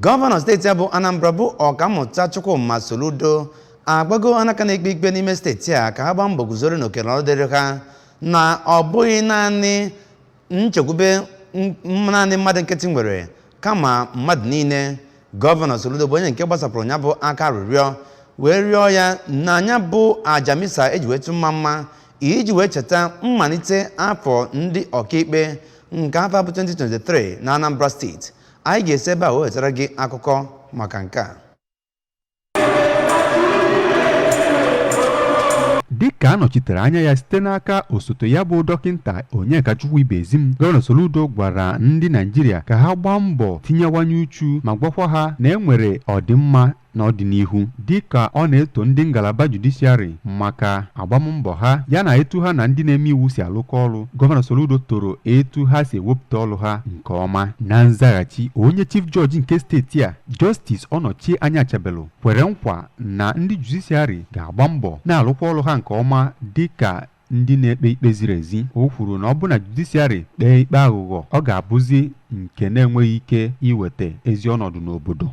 Gọvanọ steeti a bụ Anambra, bụ Ọkammụta Chukwuma Soludo, agbago alaka na-ekpe ikpe n'ime steeti a ka ha gbaa mbọ guzoro n'oke na ọrụ dịrị ha, na ọ bụghị naanị nchekwube naanị mmadụ nkịtị nwere, kama mmadụ niile. Gọvanọ Soludo bụ onye nke gbasapụrụ ya bụ aka arịrịọ wee rịọ ya na ya bụ aja misa eji wee tụ mma mma iji wee cheta mmalite afọ ndị ọkaikpe nke afọ bụ 2023 na Anambra Steeti. Anyị ga-esi ebe a wee wetara gị akụkọ maka nke a. Dịka a nọchitere anya ya site n'aka osote ya bụ Dọkịnta Onyekachukwu Ibezim, Gọvanọ Soludo gwara ndị Naijiria ka ha gbaa mbọ tinyewanye uchu ma gwakwa ha na e nwere ọdịmma n'ọdịnihu. Dịka ọ na-eto ndị ngalaba judiciary maka agbammbọ ha yana etu ha na ndị na-eme iwu si alụkọ ọrụ, Gọvanọ Soludo toro etu ha si ewepụta ọrụ ha nke ọma. Na nzaghachi, onye Chief Judge nke steeti a, Justice Ọnọchie Anyachebelu, kwere nkwa na ndị judiciary ga-agba mbọ na-alụkwa ọrụ ha nke ọma dịka ndị na-ekpe ikpe ziri ezi. O kwuru na ọ bụ na judiciary kpee ikpe aghụghọ, ọ ga-abụzi nke na-enweghị ike iweta ezi ọnọdụ n'obodo.